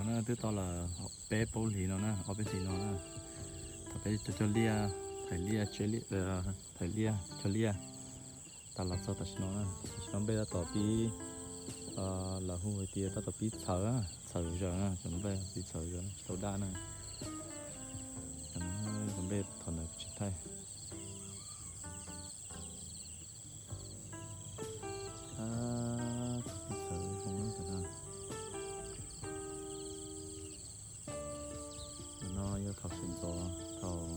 Na twb tau lawm peb plaub hlis no na, ob peb hlis no na, thaum peb cog cog liaj, thaiv liaj, thaiv liaj cog liaj tas los txog tam sim no na. Tam sim no nplej tab tom pib, lawv hu hais tias tab tom pib txhawv, txhawv zog na, cov nplej pib txhawv zog tsis tau daj na. Cov nplej thaum ntawd kuv tsis thaij. Pib txhawv zoo na. No yog thaum sawv ntxov thaum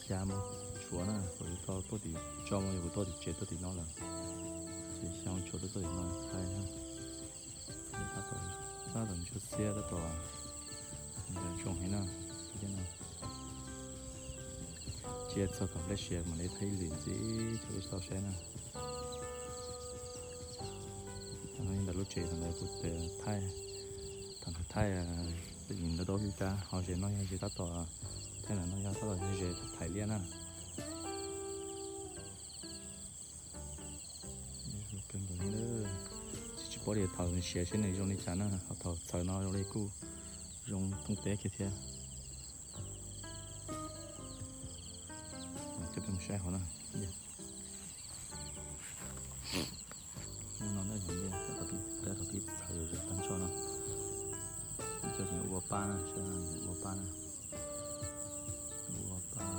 xya moo tshuav na, kuv yuav tau tuaj tim tso moo, yog kuv tuaj tim tsev tuaj tim no lawm, ces xya moo tshuav tuaj tim no thaij na. Tab tom ntsuab xiab tab tom zoo heev na. Thiab no cia txog thaum nplej siav mam li thaij ib lwm ntxiv rau peb tau saib na. Ntawm lub tsev thaum ntawd kuv thaij, thaum ntawd thaij ntawd tau ib kab, ho ze no yog ze tab tom, thaij ntawm no yog tab tom ze thaiv liaj na. Tsis paub tias thaum siav seb nws zoo li cas na, ho thaum txhawv no zoo li kuj zoo tooj teb kiag thiab. Coj peb mus saib hauv na. Hnub no na, peb thaum pib txhawv tag nrho no, coj ua pab na, ua pab na, ua pab.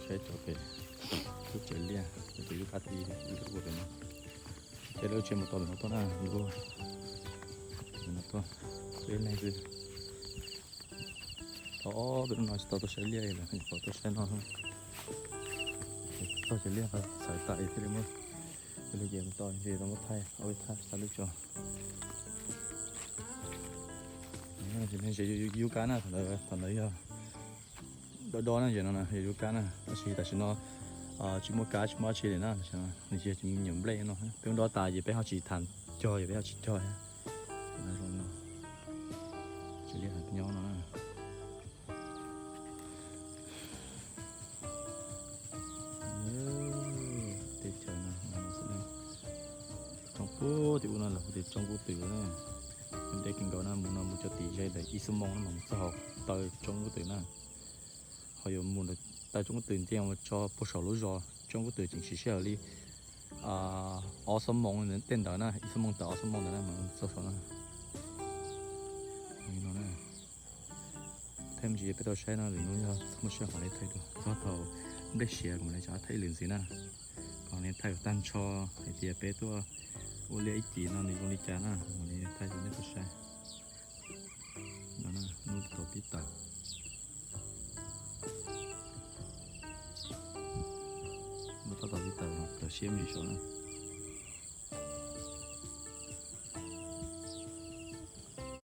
Saib cov pem lub tsev liaj, tus yub kab tib ua pem no. Ces lawv tsev mus tau lawm no tuaj na, no tuaj, peb leeg xwb. Tau ob peb hnub no tsis tau tuaj saib liaj, lawv nyuam qhuav tuaj saib no. Txog ces liaj txhawv tas thiaj li muab, li ces mus tau, ces tau muab thaij, ob peb thaij tag lub tso. Ces yub kab na, thaum ntawd yog dob dob na, ces no yog yub kab na, tab sis tam sim no tsis muaj kab tsis muaj dab tsi li na, nws yog cov me nyuam nplej no. Peb muab dob tas ces peb ho tsis tham cog, ces peb ho tsis cog. Ces no zoo no, tsis li heev nyob no na. Teb chaws no xwb, roob puag tim ub no lawv hu tias Roob Kub Twm na. Deb kawg nkaus na, mus no mus cov tim ze ntawm ib xuab moos no mas mus txog hauv taw Roob Kub Twm na. Ho yuav mus ntawm taw Roob Kub Twm nce mus tso puag saum lub zos Roob Kub Twm tseem siv sij hawm li ob xuab moos tej ntawd na, ib xuab moos tawm ob xuab moos ntawd na mas txog saum no. Thaij me ntsis peb tau saib no, lwm hnub yog muaj sij hawm mam li thaij dua, txog thaum nplej siav mam li rov thaij ib lwm ntxiv na. Kom li thaij kom tag nrho hais tias peb tuaj ua liaj ib cim no nws zoo li cas na, mam li thaij rau nej tau saib. No na, hnub tau pib tawm. Hnub tab tom pib tawm, tawm siab me ntsis saud na.